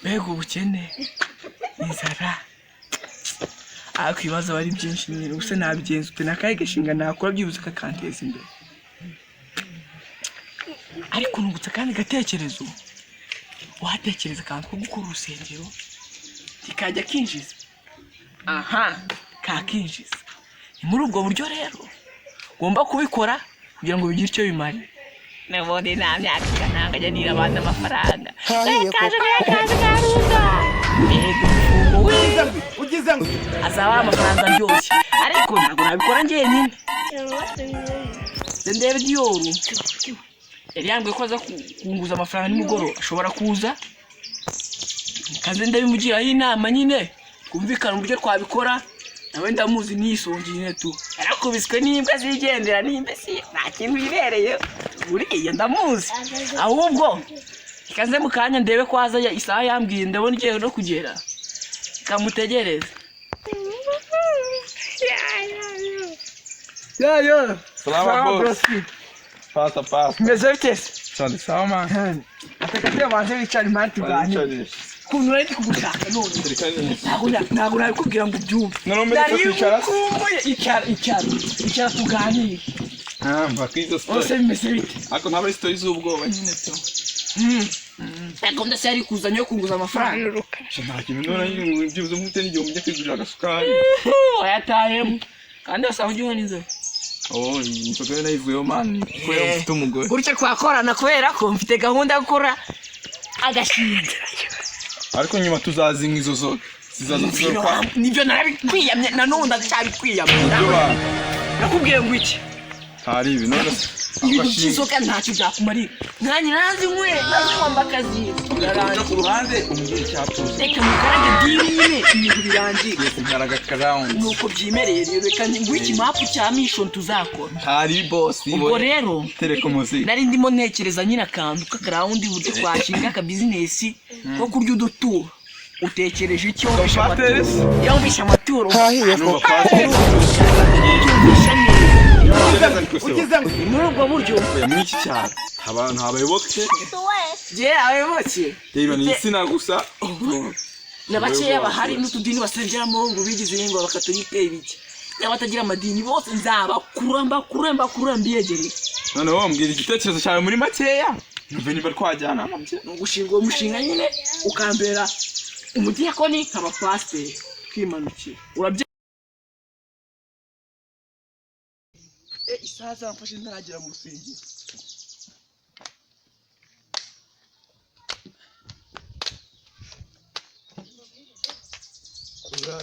Mbega ubukene, inzara, ariko ibibazo aba ari byinshi nyine. Ubuse nabigenza ute? Ni akahe gashinga nakora byibuze kakanteza imbere? Ariko nungutse akandi gatekerezo. Watekereza akantu ko gukora urusengero kikajya kinjiza, aha kakinjiza. Ni muri ubwo buryo rero ugomba kubikora kugira ngo bigire icyo bimara. N'ubundi nta myaka 100 nkajya nira abandi amafaranga. Kaje kaje karunda, mbega umufungo we! Ugize ngo Azaba ari amafaranga aryoshye, ariko ntabwo nabikora njyenyine. Ndebe Diyoru, yari yambwiye ko aza kunguza amafaranga nimugoroba. Ashobora kuza kaze, ndabimugiraho inama nyine, twumvikane uburyo twabikora. Nawe ndamuzi, niyisongiye nyine tu, yarakubiswe n'imbwa zigendera n'imbesi, nta kintu yibereye buriya, ndamuzi. Ahubwo ikaze mu kanya ndebe ko aza. Isaha yambwiye ndabona igiye no kugera, kamutegereze yayo. Salama, boss. Pasta pasta. Meze bite se? Sante sawa, man. Ataka banze bicara impande tuganire. Ukuntu nari ndi kugushaka none, ntabwo nabikubwira ngo ubyumve. Noneho mbere Nari ko twicara se? ngukumbuye. Icara, icara, icara tuganire. Ah, mva kwizo Bose story. bimeze bite? Ariko ntabwo ari story z'ubwoba nyine tu. Gahunda se yari kuzanye yo kunguza amafaranga? Sha, nta kintu none nyine byibuze mfite n'igihumbi njya kwigurira agasukari. Wayatahemo kandi wasanga ujya unywa n'inzoga. Oh, inzoga yo nayivuyeho, man. Kubera mfite umugore. Gutya twakorana kubera ko mfite gahunda yo gukora agashinga. Ariko nyuma tuzazinywa izo zoga. Zizaza kugaruka. Nibyo, narabikwiyamye, nanone ndacyabikwiyamye. Ibyo ba. Nakubwiye ngo iki? Hari ibi none se. Ibintu by'inzoga ntacyo byakumarira. Nanjye nazinywe, nazinywa mbakazi. Uca ku ruhande umbwira icyatuza. Reka mukarage deal nyine, ibintu birangira. Yes, nkaraga karawundi. Nuko byimereye rero, reka nguhe ikimapu cya mission tuzakora. Hari boss. Ubwo rero tereka umuziki. nari ndimo ntekereza nyine akantu k'akarawundi, uburyo twashinga akabizinesi ko kurya uduturo. Utekereje icyo wumvishe amaturo? Pasiteri. Iyo wumvishe amaturo Numva pasiteri. ubyumvisha neza. Ugize ngo Ni muri ubwo buryo. Oya, muri iki cyaro abantu abayoboke. Jye abayoboke? Reba, ni insina gusa. Na bakeya bahari n'utudini basengeramo ngo bigize ngo abakatolike ibiki n'abatagira amadini bose, nzabakura mbakure mbakure mbiyegereye. Noneho wambwira igitekerezo cyawe muri makeya numve niba twajyana nabyo. Ni ugushinga uwo mushinga nyine, ukambera umudiyakoni nkaba pasiteri, twimanukira. Urabye isaha zamfashe ntaragera mu rusengero.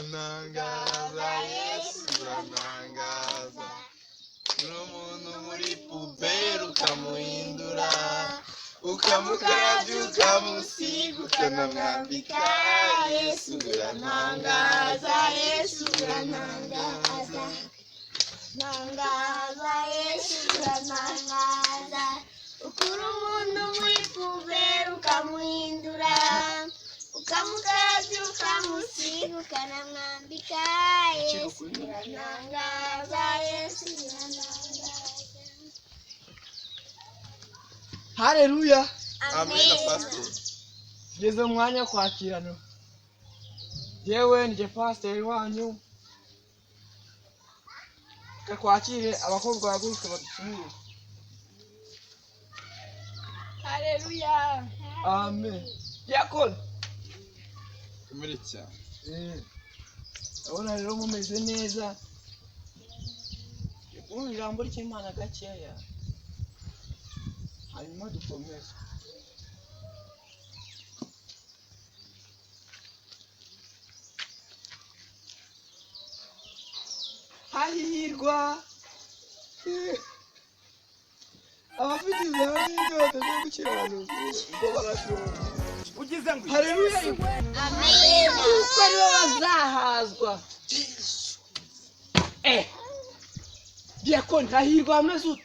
Uranangaza Yesu, uranangaza. Uri umuntu muri puberi ukamuhindura, ukamukarabya, ukamusiga, ukanamwambika. Yesu uranangaza, Yesu uranangaza. Ntangaza Yesu urantangaza. Ukura umuntu muri puberi ukamuhindura, ukamukarabya, ukamusiga, ukanamwambika. Yesu urantangaza, Yesu urantangaza. Hareruya! Amen, pastor. Ngeze mu mwanya wo kwakirana. Yewe, njye pasiteri wanyu. Reka twakire abakobwa bahaguruke badusuhuze. Haleluya! Amen. Diyakoni. Kumere cyane. Ndabona rero mumeze neza. Kumva ijambo ry'Imana gakeya, hanyuma dukomeze. Hahirwa abafite inzara n'inyota byo gukiranuka, ngo barashonje. Ugize ngo Haleluya! Amen. Kuko aribo bazahazwa. Diyakoni, hahirwa hameze ute?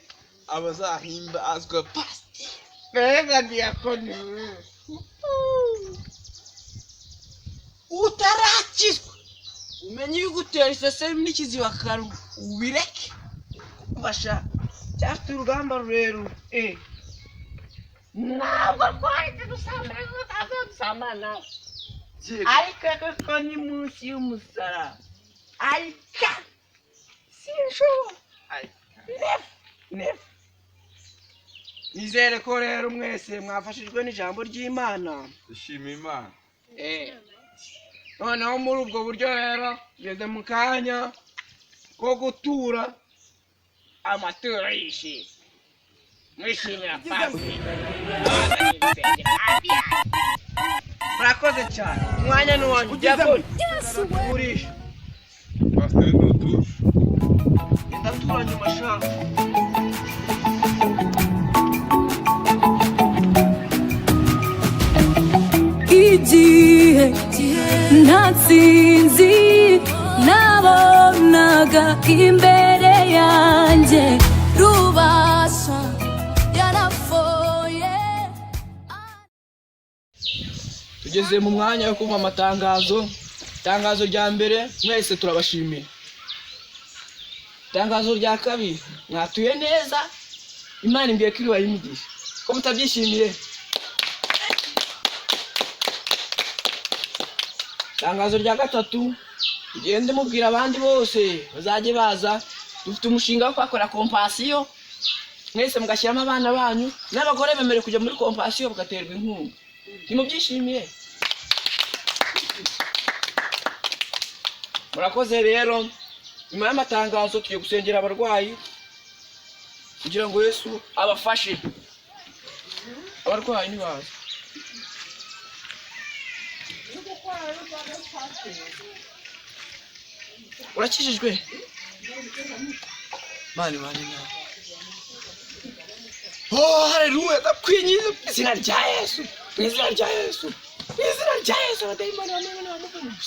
Abazahimbazwa, pastor. Mbega diyakoni, utarakizwa umenye ibigutera isesemi n'ikiziba kanwa ubireke, kubasha cyafite urugamba rurerure. Ntabwo twahise dusambana kuko ntabwo dusambana nawe. Ariko koko ni munsi y'umusaraba. Arika sinshobora. Nefu nefu. Nizere ko rero mwese mwafashijwe n'ijambo ry'Imana. Dushima Imana. Noneho muri ubwo buryo rero tugeze mu kanya ko gutura amaturo y'ishimwe. Mwishimira pasiteri. Murakoze cyane. Umwanya ni uwanyu. Diakoni. Urisha. Pasiteri ntutura. Ndatura nyuma sha. Igihe ntatsinzi nabonaga imbere yanjye rubasha yarafoye. Tugeze mu mwanya wo kumva amatangazo. Itangazo rya mbere, mwese turabashimiye. Itangazo rya kabiri, mwatuye neza, Imana imbwiye ko iribaye imigisha. Ko mutabyishimiye? Itangazo rya gatatu, mugende mubwira abandi bose bazajye baza. Dufite umushinga wo kuhakora kompasiyo, mwese mugashyiramo abana banyu n'abagore bemerewe kujya muri kompasiyo bagaterwa inkunga. Ntimubyishimiye? Murakoze rero. Nyuma y'amatangazo tugiye gusengera abarwayi kugira ngo Yesu abafashe. Abarwayi ntibaze. Urakijijwe? Mani mani nawe. Oh, haleluya, ndakwinginze mu izina rya Yesu, mu izina rya Yesu, mu izina rya Yesu. Abadayimoni bamurimo nibamuvemo,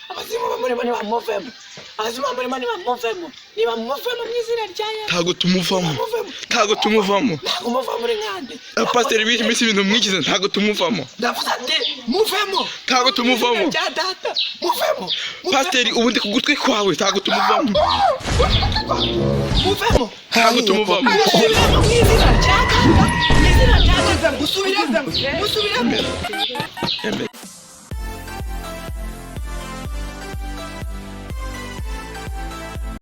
abazimu bamurimo nibamuvemo, abazimu bamurimo nibamuvemo, nibamuvemo mu izina rya Yesu. Ntabwo tumuvamo. Nibamuvemo. Ntabwo tumuvamo. Ntabwo muva muri nkande. Pasiteri b'iyi minsi ibintu mwigize ntabwo tumuvamo. Ndavuze ati muvemo. Ntabwo tumuvamo. Mu izina rya data, muvemo. Muvemo. Pasiteri ubundi ku gutwi kwawe ntabwo tumuvamo. Muvemo. Ntabwo tumuvamo. Musubiremo mu izina rya data, mu izina rya data, musubiremo, musubiremo.